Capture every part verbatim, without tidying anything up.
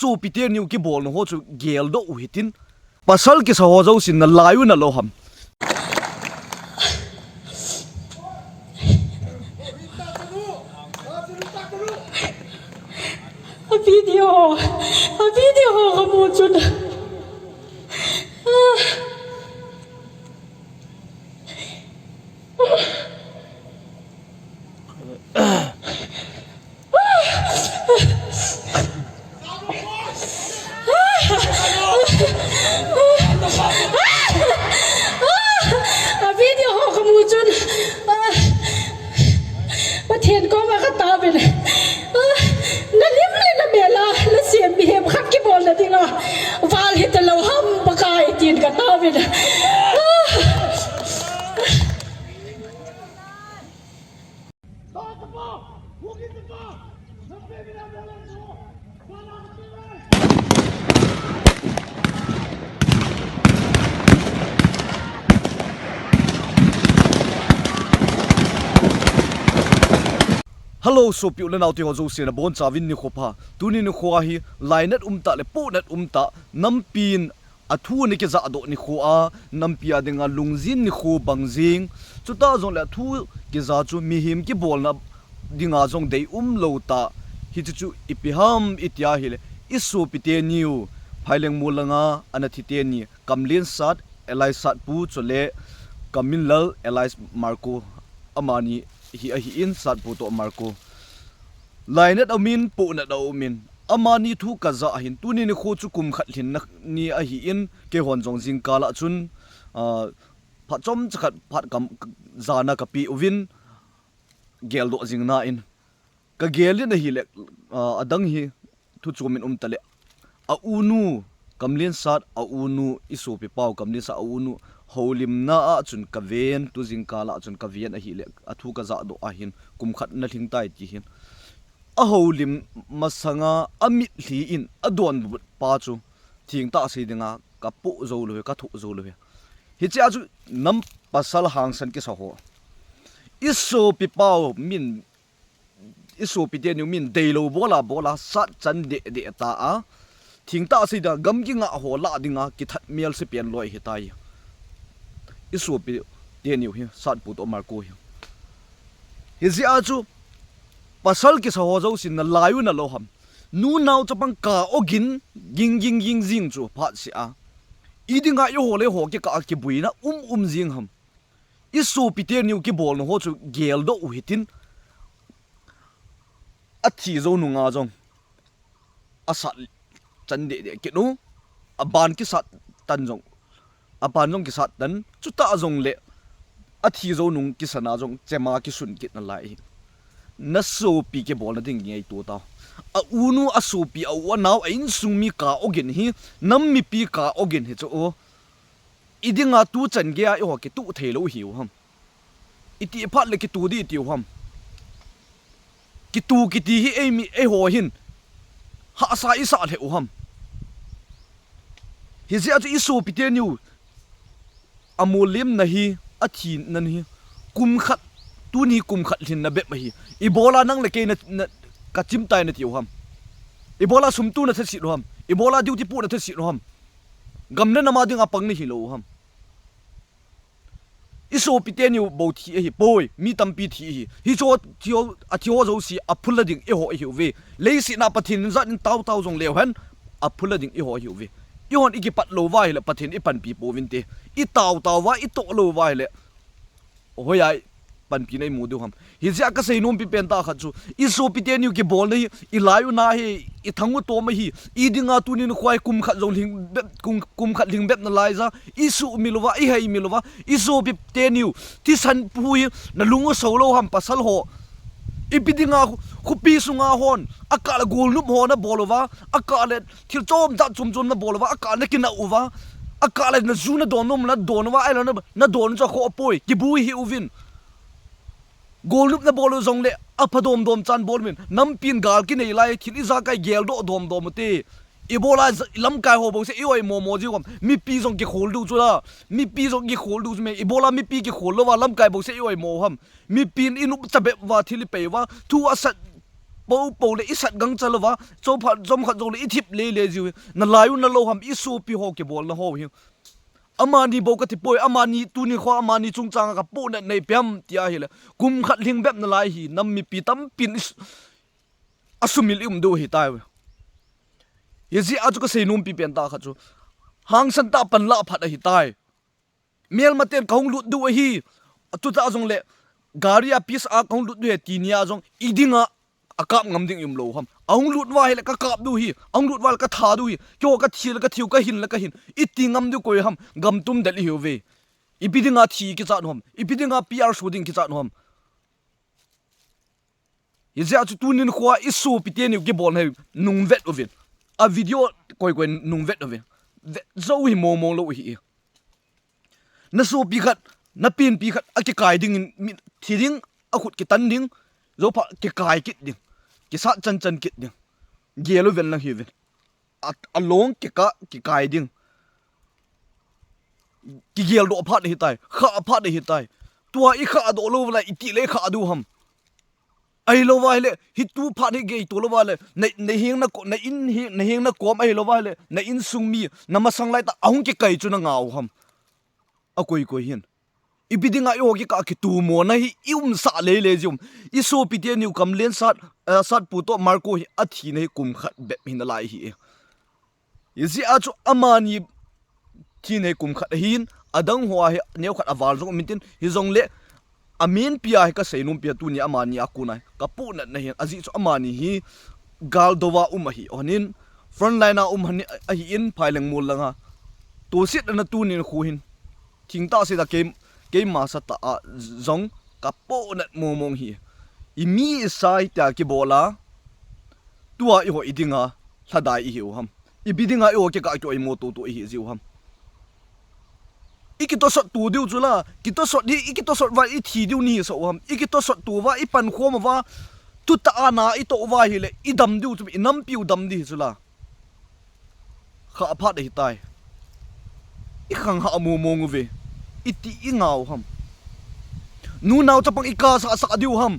Sopi teniu kibolna ho chu geldoh u hitin. Pasal kisa ho jousen nalai u nalo ham? A video, a video ho kamu chun. A video ho kamu chun, ah, Pathen koma kataovin. Ah, nalim le namel a nasem mihem khat kibolna dinga val hita lou ham Pakai tin kataovin. Ah. Hello, sopi u le nao teho jouse nabonchauvin nikho pha. Tuni nikho hi lainat umtah le pohnat umtah, nampin athu ana kijahdoh nikho a, nampi a dinga lungjin nikho bang jing. Chutah jongle athu kija chu mihem kibolna dinga jong deium lou tah. Hiche chu ipi ham itia ahile, i sopi teniu, Phaileng mol langa ana thi teni, Kamlensat alias Satpu chule Kaminlal alias Marco, amani hi ahin, Satpu toh Marco. Lainat aumin, pohnat aumin, amani thu kajah ahin, tuni nikho chu kum khat lhinna ni ahin, keihon jong jingkal a chun, ah, phat chomcha khat phat kam, jana kapeh uvin, geldoh jing nan. Kagelin ahile, ah, adang hi thu chomin umtah le, a unu, Kamlensat a unu, i sopi pau Kamlensat a unu houlimna a chun kaven, tu jingkal a chun kaven ahile, athu kajahdoh ahin, kum khat nalhing tai ti hin. Ahoulim masanga amitlhi in adonbut pa chu, thengtah sei dinga kapoh jou lou hi, kathoh jou lou hi. Hichea chu nam pasal hangsan kisa ho, i sopi pau min, i sopi teniu min deilou bola bola, sat chan deh deh ta a, thengtah sei dinga gam kingah ho lah dinga kithat melse pen loi hitai. I sopi teniu hi, Satpu toh Marco hi. Hijeh a chu pasal kisa ho jousen nalai u nalo ham? Nunao chapang kah ogin ging ging ging jing chu phatseh a, i dinga eiho le eiho kikah a kibuina um um jing ham? I sopi teniu kibolna ho chu geldoh u hitin. Athi jou nunga jong asat chan deh deh kit u, aban kisat tan jong, aban jong kisat tan, chutah jongle athi jou nung kisana jong chema kisun kit nalai hi. Na sopi kibolna ding ngaito tao. A unu, a sopi, a u, a nao, a insung mi kah ogin hi, nam mipi kah ogin hi chu o, i dinga tuchan geia eiho kituh thei lou hiu ham? Itih phat le kitu ding itiu ham? Kitu kiti hi eimi, eiho hin hahsa isah lheh u ham? Hijeh a chu i sopi teniu amollimna hi, athina hi kum khat, tuni kum khat lhinna bep ahi. Ibola nang le kei na, na, kachim tai natiu ham? Ibola sum tu nathasit u ham? Ibola duty pu nathasit u ham? Gam le nam a dinga pang nahilou u ham? I sopi teniu bou thi ahipoi, mi tampi thi ahi. Hicho, thiho, athiho jouse aphula ding eiho ihiuve. Leiset a Pathen in jat in tao tao jong leu hen, aphula ding eiho ihiuve. Eihon ikipat lou uva ahile Pathen ipanpi pouvinte. Itao tao uva, itoh lou uva ahile hoiya panpina imu diu ham? Hijeh a kasei nompi pen tah khat chu, i sopi teniu kibolna hi, ilai u nahi, ithang u tom ahi. I dinga tuni nikho hi kum khat jong lhing bep, kum, kum khat lhing bep nalai ja, isuhmil uva, iheimil uva, i sopi teniu thisan pu hi nalung u sou lou ham pasal ho? Ipi dinga khu-, khopi sunga hon, akah le golnop ho nabol uva, akah le thil chom jat chom chom nabol uva, akah nakinah uva, akah le naju nadon nom nadon uva, ahilou na, nadon u chu akhoh poi, kibui hih uvin. Golnop nabol u jongle apha dom dom chan bol uvin. Nampin gal kinei lai, thil ijakai geldoh dom dom ute. Ibola lamkai ho bouseh i-oimo mo jiu ham? Mipi jong kikhol diu chu la. Mipi jong kikhol diu chu me. Ibola mipi kikhol louva lamkai bouseh i-oimo u ham? Mipin inopcha bep uva thil ipei uva, thu asat Popo le i sat gangcha louva, chophat chomkhat jou le i thip lele jiu hi. Nalai u nalou ham, i sopi ho kibolna ho hi. Amani bou kati poi, amani tuni kho, amani chungchang a ka pohnat nei pem tia hile. Kum khat lhing bep nalai hi, nam mipi tampin i s-, a sumil i um diu ahitai. Hijeh a chu ka seinom pi pen tah khat chu, hangsan tah panla phat ahitai. Melmaten ka hung lut diu ahi. Tuta jong le, gari a pisa ka hung lut diu ahi ti nia jong, i dinga a kap ngam ding i um lou ham. A hung lut uva hile ka kap diu hi. A hung lut uva le ka tha diu hi. Keiho ka thi le ka thiu, ka hin le ka hin. I ti ngam diu koi ham. Gam tum del i hiu ve. Ipi dinga thi kichat u ham. Ipi dinga P R show ding kichat u ham. Hijeh a chu tunin kho a i sopi teni u kibolna hi nungvet uvin. A video koi koi nungvet uvin. Vet jou hi mong mong lou hi. Na sopi khat, na penpi khat, a kikai dingin, mi thi ding, a khut kitan ding, jou phat kikai kit ding, kisat chan chan kit ding. Gel uvin lang hi uvin. A, a long kika, kikai ding. Kigel doh phat ahitai, kha phat ahitai. Tua i kha doh lou lai, i ti le kha diu ham. Ahilou va hile, hi tu phat hi gei to lou va le, na, na hing na ko, na in hi, na hing na kom ahilou va hile, na insung mi, na masang lai tah, a hung kikai chu na ngah u ham. A koi koi hin. Ipi dinga eiho kikah a kitumona hi, i umsah lele jiu ham. I sopi teni u Kamlensat, eh, Satpu toh Marco hi, a thina hi kum khat bep hi nalai hi. Hijeh a chu amani thina hi kum khat ahin, adang ho a hi, neo khat a val jong um intin, hijong le, a min pi a hi ka seinom pi a tuni amani a kon a hi, ka pohnatna hin, ajeh chu amani hi, gal dou a um ahi, onin, front line a um hani, ahin, Phaileng mol lang a. Toset ana tunin khu hin, thing tah se ta kei, keima sa tah a jong, ka pohnat mong mong hi. I mi i sa hi tia kibol a, tua eiho i dinga, lhadai i hiu ham. Ipi dinga eiho kikah a ki oimo tutu i hi jiu ham. I kitosot tu diu chu la, kitosot hi, i kitosot uva i thi diu ni hi so ham. I kitosot tu uva, i pankhom uva, tuta ana i to uva hile, i dam diu chu, i nampi u dam di hi chu la. Kha phat ahitai. I khang ha mong mong uve. I ti i ngah u ham. Nunao chapang i kasa sa diu ham.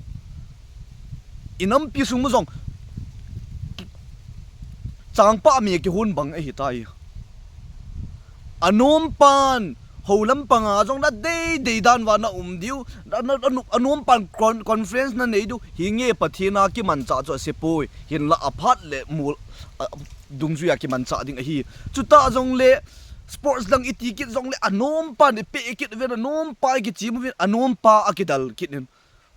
I nampi sung mu jong. Changpa mi kihon bang ahitai. Anom pan, hou lam panga jong na dei dei dan uva na um diu, na, na, na, anom pan con-, conference na nei diu, hi nge Pathen a kimanchah chu ase poi, hinla a phat le mol, a, dungjui a kimanchah ding ahi. Chutah jong le, sports lang i ti kit jong le, anom pan i pe kit uvin, anom pa i kichim uvin, anom pa a kidal kit in.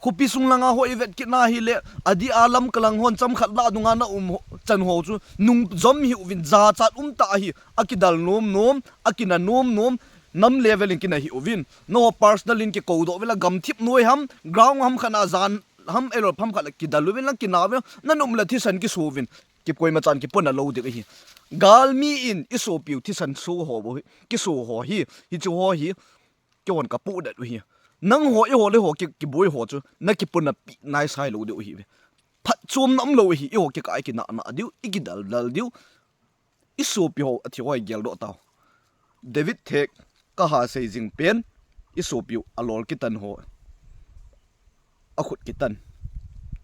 Khopi sung langa ho i vet kit na hile, adeh a lamka lang hon chomkhat lah dunga na um ho, chan ho chu, nung jom hi uvin jachat um tah ahi, a kidal nom nom, a kina nom nom, nam level in kina hi uvin. Nangho personal in kikou doh uvin la gamthip noi ham, ground ham khat na jan ham, elol ham khat la kidal uvin la kina uvin, na nom la thisan kiso uvin. Kikoima chan kipona lou ding ahi. Galmi in i sopi u thisan so ho bou hi, kiso ho hi, hichu ho hi, Keihon ka pohnat u hi. Nangho, eiho le ho ki, kiboi ho chu, na kipona pi nai sai lou diu hi ve. Phatchomna um lou hi, eiho kikah a i kinah nah diu, i kidal dal diu. I sopi ho, athi ho hi geldoh tau. David Thek, ka ha sei jing pen, i sopi u alol kitan ho. A khut kitan.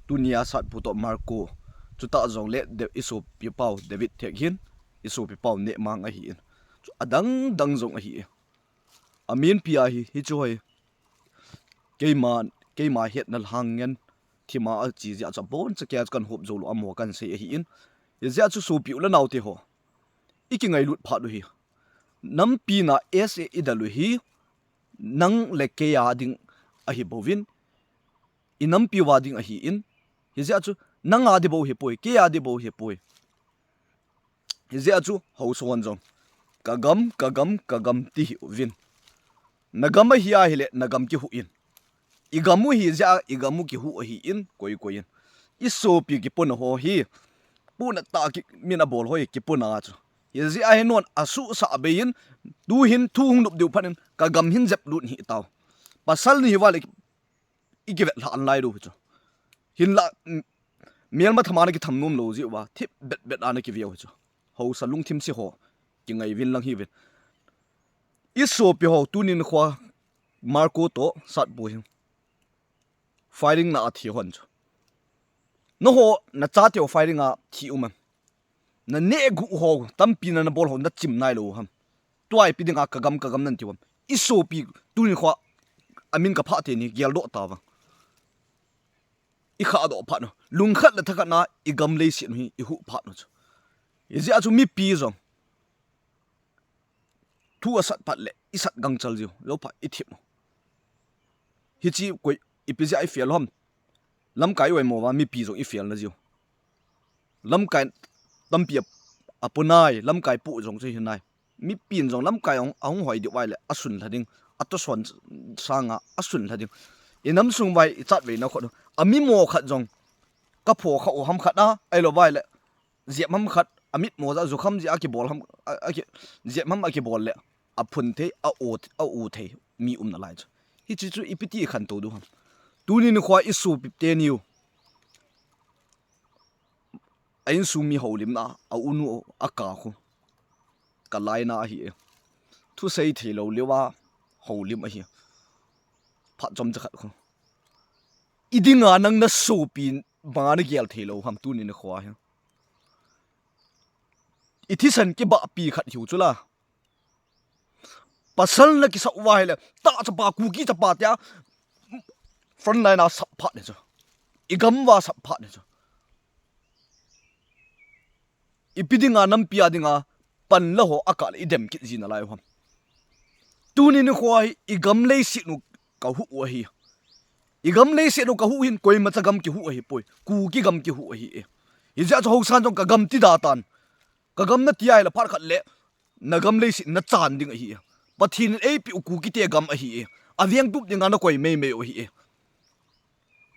Tunia Satpu toh Marco. Chutah jong le, De, i sopi pau, David Thek hin, i sopi pau Nehmang ahi in. Chu adang dang jong ahi. A min pi a hi, hichu hoi. Keima, keima hetna lhang ngen, thima a chi jeh a chu abon cha kei a chu kan hop jou lou, amaho kan sei ahi in. Hijeh a chu sopi u le naote ho. I kingailut phat u hi. Nampi na S A i dal u hi, nang le kei a ding ahi bouvin. I nampi uva ding ahi in. Hijeh a chu, nang a ding bou hi poi, kei a ding bou hi poi. Hijeh a chu, haosa hon jong. Ka gam, ka gam, ka gam ti hih uvin. Na gam ahi a hile, na gam kihuh in. I gam u hijeh a, i gam u kihuh ahi in, koi koi in. I sopi kipona ho hi. Pohnat tah a ki, min abol ho hi kipona chu. Hijeh a hi non asuhsah bei in, tu hin thu hung nop diu phat in, ka gam hin jep lut hih tau. Pasal ni hi uva le, i kivet lhah nalai diu hi chu. Hinla, m-, melma thama na kitham nom lou jeh uva, thip bet bet a na kive u hi chu. Haosa lungthim se ho, kingai uvin lang hi uvin. I sopi ho, tunin kho a, Marco toh, Satpu hi. Firing na a thi hon chu. Naho, nachate ho firing a thi um em? Naneh gu ho, tampi na nabol ho, nachim nailou ham? Tua ipi dinga kagam, kagam nan ti u ham? Isopi, tuni khoa, amin kaphah teni, geldoh tavang. Ikhahdoh phat u. Lungkhat le thakhat na, igam leiset u hi, ihuh phat u chu. Hijeh a chu mipi jong. Thu asat phat le, isat gangchal jiu, lou phat ithip u. Hichi koi, ipi jeh a ifel u ham? Lamkai i oimo uva, mipi jong ifel na jiu. Lamkai tampi a, apu nai, lamkai pu jong chu hinai. Mipin jong lamkai ahung, ahung hoi diu vai le, asun lha ding, atoson sanga, asun lha ding. Inam sung vai, ichat vei na khot u. Amimo khat jong, kapho kha u ham khat a, ahilou vai le, jep ham khat, amitmo jeh a jukham jeh a kibol ham, a, a ki, jep ham akibol le, aphun thei, a-u, a-u thei, mi um nalai chu. Hichi chu ipi ti ikhantou diu ham? Tuni nikhoa isopi teni u. A insung mi houlimna, a unu, aka khu. Kalaina ahi e. Thusei theilou leuva, houlim ahi. Phat chomcha khat khu. Idinga nang nasopi banga nagel theilou ham tuni nikhoa hi. Ithisan kibahpi khat hiu chu la. Pasal nakisah uva ahile, ta chapa, Kuki chapa tia, frontline a sap phat ni chu. Igam uva sap phat ni chu. Ipi dinga, nampi a dinga, panla ho akah le idem kit ji nalai u ham? Tuni nikhoa hi igam leiset u kahuh u ahi. Igam leiset u kahuh hin koimacha gam kihuh ahipoi. Kuki gam kihuh ahi e. Hijeh a chu haosan jong kagam ti da tan. Kagam nati ahile phat khat le nagam leiset nachan ding ahi e. Pathen in eipeh u Kukite gam ahi e. Avengtup dinga nakoi meimei u ahi e.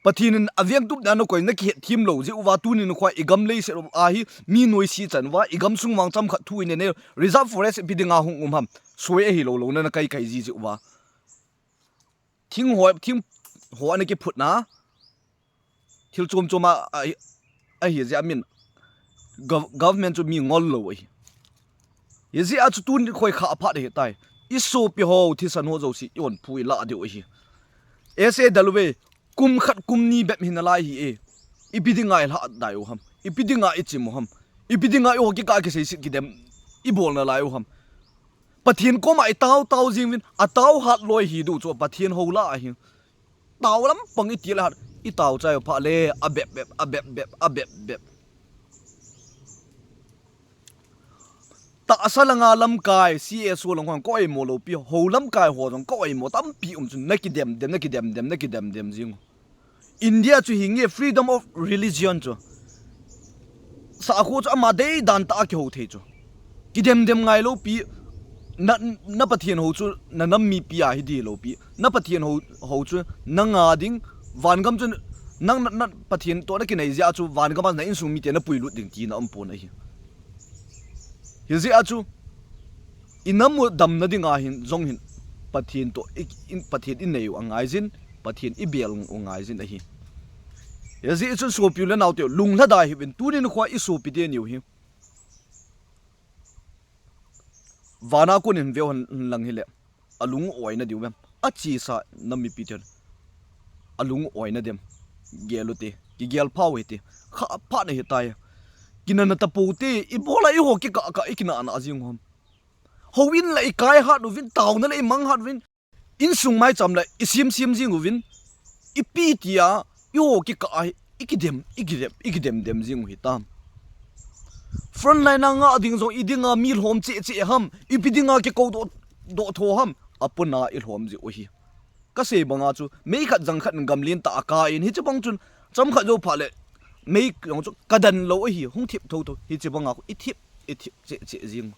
Pathen in avengtup dinga nakoi nakihet thim lou jeh uva tuni nikhoa igam leiset u ahi mi noise chan uva igam sung vang chomkhat thu inei nei reserve forest ipi dinga hung um ham? Soi ahilou lou na nakaikai ji jeh uva. Thing ho, thing ho ana kiphutna. Thil chom chom a, a, ahi jeh a min. Gov-, government chu mi ngol lou ahi. Hijeh a chu tuni khoi kha aphat ahitai. Isopi ho, thisan ho jouse, ionphu ilah diu ahi. S A W, kum khat kum ni bep hi nalai hi e. Ipi dinga ilhah dai u ham? Ipi dinga ichim u ham? Ipi dinga iho kikah kiseiset kidem ibol nalai u ham? Pathen koma itao tao jing uvin, atao hat loi hi diu chu Pathen hou lah ahi. Tao lampang iti le hat, itao chai u phat le, abep bep, abep bep, abep bep. Tahsa langa lamkai, C S O lang hon ka oimo lou pi, hou lamkai ho jong ka oimo tampi um chun, nakidem dem, nakidem dem, nakidem dem jing u. India chu hinge freedom of religion chu. Sakho chu ama deidan tah a kihou thei chu. Kidem dem ngai lou pi, na, na Pathen hou chu, na nam mipi a hi di lou pi. Na Pathen hou, hou chu, nanga ding, vangam chu, nang na, na Pathen toh nakinai jeh a chu, vangam a na insung mite napuilut ding tina umpon ahi. Hijeh a chu, inam u damna dinga hin, jong hin, Pathen toh, i, in, Pathen inei u angaijin, Pathen ibel u ngaijin ahi. Hijeh chun sopi u le naote u, lunglhadai hih uvin, tuni nikhoa isopi teni u hi. Vana kon in veu hen lang hile. Alung u oina diu vem. Achesa nam mipi ten. Alung u oina dem. Gel u te. Kigel pha u hite. Kha pha na hitai. Kinana tapou te. Ibola iho kikah kah ikinah nah jing u ham? Houin la ikai hat uvin, taona la imang hat uvin. Insung maicham la isim sim jing uvin. Ipi tia, iho kikah a, ikidem, ikidem, ikidem dem jing u hitam? Frontline a ngah ding jong idinga mi lhom cheh cheh ham, ipi dinga kikou doh, doh tho ham, apona ilhom jeh u hi. Kasei banga chu, mei khat jang khat in gam lentah a ka in, hiche bang chun, chomkhat jou phat le, mei jong chu kadan lou ahi, hung thip tho tho, hiche banga khu ithip, ithip cheh cheh jing u.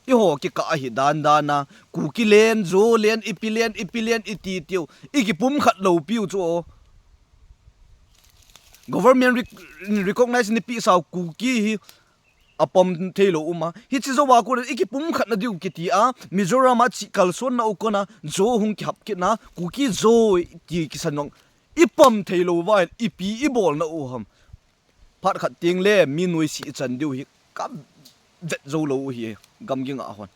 Iho kikah ahi dan dan a, Kuki len, Zo len, ipi len, ipi len, iti tiu, ikipumkhat lou piu chu o. Government rec-, recognize ni pi sau Kuki hi apom thei lou um a. Hiche jou a kona ikipumkhat na diu kiti a, Mizoram a chi kalson na u kona, Zo hung kihap kit na, Kuki Zo ti kisan jong ipom thei lou va, ipi ibol na u ham? Phat khat teng le, mi noise ichan diu hi, kavet jou lou u hi, gamgi ngah hon.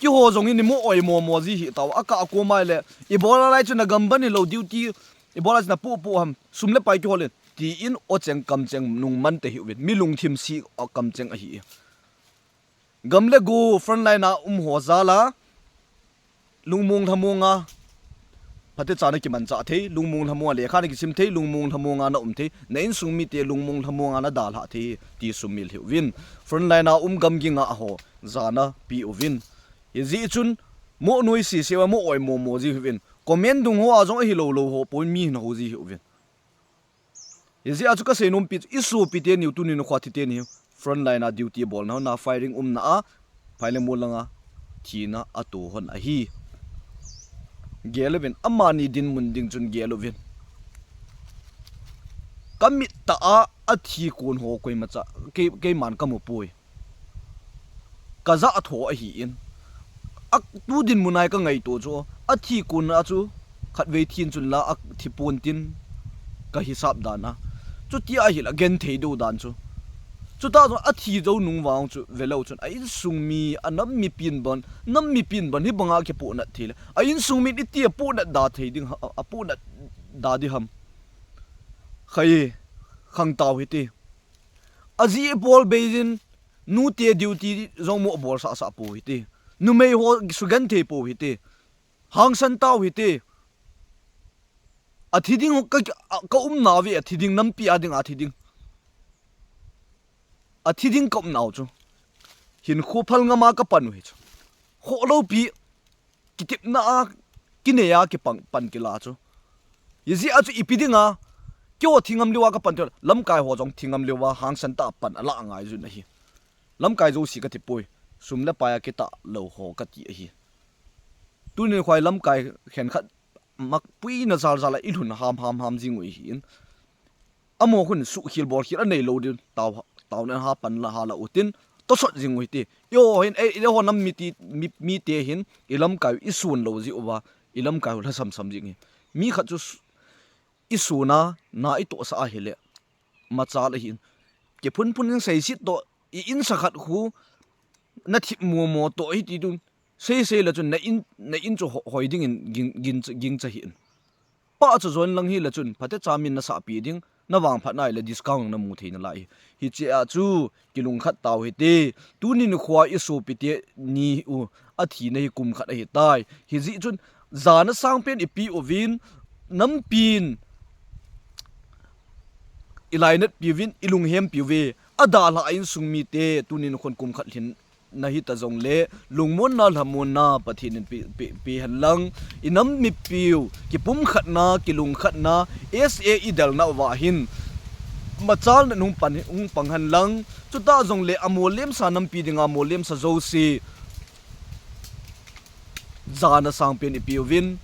Kiho jong in imu oimo mo ji hi tao, akah a ko mai le, ibola lai chu na gam ban hilou duty, Ibola china pupu ham, sum le pai kihol in, tiin ocheng kamcheng nungman te hiuvin, mi lungthim si a kamcheng ahi. Gam le go frontline a um ho jal a, lungmong lhamong a, phatecha na kimancha thei, lungmong lhamong a lekha na kisim thei, lungmong lhamong a na um thei, na insung mite lungmong lhamong a na dalha thei, ti sumil hiuvin. Frontline a um gamgi nga ho, jana pi uvin. Hijeh chun, mo noi sisi a mo oi mo mo ji hiuvin. Comment dung ho a jong ahi lou lou ho, pon mi hin ho ji hiuvin. Hijeh a chu kasei nompi chu, isopi teni u tunin khua thi teni u. Frontline a duty bolna, na firing umna a, phai le mo langa, thina a to hon ahi. Gel uvin, amani dinmun ding chun gel uvin. Kamit ta a, athi kon ho koimacha, kei, keiman kamu poi. Kajah tho ahi in. A, tu dinmun a hi kangaito chu, athi kon a chu, khatvei thin chun la, athi pon tin, kahisap dan a. Chuti ahi la, genthei dou dan chu. Chuta chu, athi jou nung vang chu, velou chun, a insung mi, anam mipin bon, nam mipin bon, hibanga kipohnat thei le. A insung min iti apohnat da thei ding, a, apohnat da di ham. Khai, khangtao hiti. Aji bol beijin, nute duty jong mo bol sasa po hiti. Numei ho sugenthei po hiti. Hangsan tao hiti. Athi ding ka, ka umna ve athi ding nampi a ding athi ding. Athi ding ka umnau chu. Hinkho phal ngama kapan u hi chu. Kholou pi kitepna a, kinei a, kipang pan kila chu. Hijeh a chu ipi dinga, keiho thi ngam leuva kapan thei, lamkai ho jong thi ngam leuva, hangsan tah a pan ala ngai jun ahi. Lamkai jouse kati poi, sum le pai a kitah lou ho kati ahi. Tunin khoi lamkai khenkhat makpuina jal jal a ilhun ham ham ham jing u ahi in. Amaho khun suhkhel bolkhel anei lou din, tao, tao nen ha pan la ha la utin, tosot jing u hiti. Eiho hin, ei, eiho nam miti, mi, mite hin, ilamkai u isun lou ji uva, ilamkai u lhasam sam jing hi. Mi khat chu s-, isun a, na itohsa ahile, machal ahin. Kiphun phun in seiset toh, i insa khat khu, na thip mo mo toh hiti tun, sei sei la chun na in, na in chu ho-, hoi dingin ging, ging, gingcha hih in. Pa chu jon lang hi la chun, phatecha min na sahpi ding, na vangphat nai le discount na mu thei nalai. Hiche a chu, kilungkhat tau hite, tunin khua isopi teni u, athina hi kum khat ahitai. Hijeh chun, jana sangpen ipi uvin, nampin, ilainat piuvin, ilunghem piuve, adalha a insung mite, tunin khun kum khat lhin, na hita jongle, lungmonna, lhamonna, Pathen in pe, pe, pe hen lang, inam mipiu, kipumkhatna, kilungkhatna, S A idelna uva hin, machalna hung pan, hung pang hen lang, chuta jongle, amollemsa nampi dinga, mollemsa jouse, jana sangpen ipiuvin,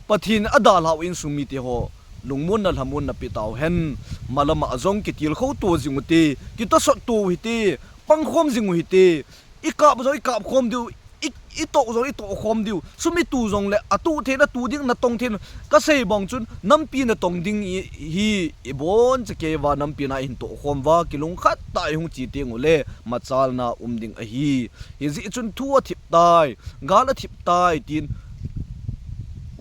Pathen adalhau insung mite ho, lungmonna, lhamonna pe tau hen, malama jong kitilkhou to jing ute, kitosot to hite, pangkhom jing u hite, ikap jong ikap khom diu, i, itoh jong itoh khom diu, sum itu jongle, atu thei natu ding natong thei, kasei bang chun, nampi natong ding i, hi, iboncha keiva, nampi na ihin tohkhom uva, kilungkhat tah a ihung che teng ule, machalna um ding ahi. Hijeh chun thu athip tai, gal athip tai, tin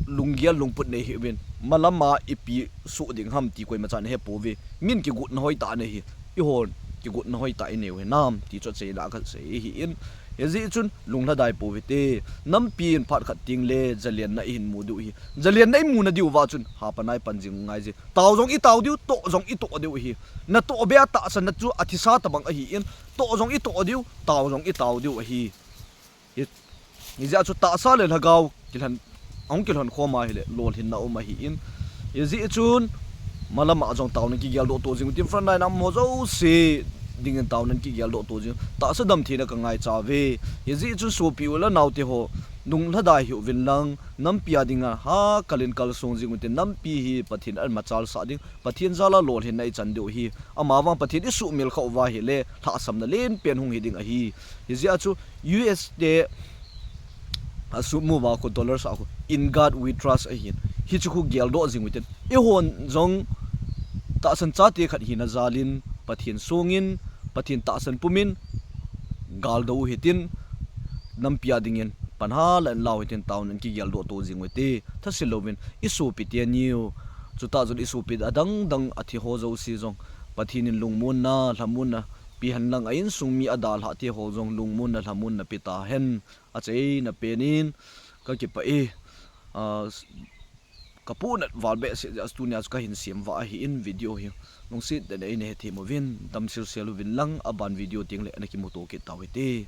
lunggel lungput nei hih uvin. Malama ipi soh ding ham ti koimachan ahepouve. Min kigotna hoitah anei hi. Eihon kigotna hoitah inei u hinam ti chu acheina kasei ahi in. Hijeh chun lunglhadai pou hite. Nampi in phat khat tengle jalenna ihin mu diu ahi. Jalenna imu nadiu va chun hapan a ipan jing u ngai je. Tao jong itao diu, toh jong itoh diu ahi. Natoh be a tahsanna chu athisa tobang ahi in. Toh jong itoh diu, tao jong itao diu ahi. Hi, hijeh a chu tahsa le lhagao kilhon, ahung kilhon khom ahile, lolhinna um ahi in. Hijeh chun, malama jong taona kigeldoh to jing utin, frontline a umho jouse dingin taona kigeldoh to jing. Tahsa damtheina kangaicha uve. Hijeh chun sopi u le naote ho, lunglhadai hih uvin lang, nampi a dinga ha kalin kalsong jing utin, nampi hi Pathen in amachalsah ding, Pathen jal a lolhinna ichan diu ahi. Amavang Pathen isuhmil khah uva ahile, lhahsamna lenpen hung hi ding ahi. Hijeh a chu U S te asuhmu uva khu dollars a khu, "In God We Trust" ahin. Hiche khu geldoh jing utin. Eihon jong tahsan chate khat hina jal in Pathen songin, Pathen tahsan pumin, galdo u hitin, nampi a dingin, pan hala in lau hitin taona kigeldoh to jing ute. Thasil louvin, isopi teniu, Chutah chun i sopi adang dang a thi ho jouse jong Pathen in lungmonna, lhamonna pe hen lang, a insung mi a dalhah te ho jong lungmonna, lhamonna pe tahen, a cheina pen in ka kipah e. Ah, ka pohnat val behseh jeh a tunia chu ka hin sem va ahin video hi lungset tah in nei hethem uvin, damsel sel uvin lang, aban video teng le ana kimuto kit tau hite.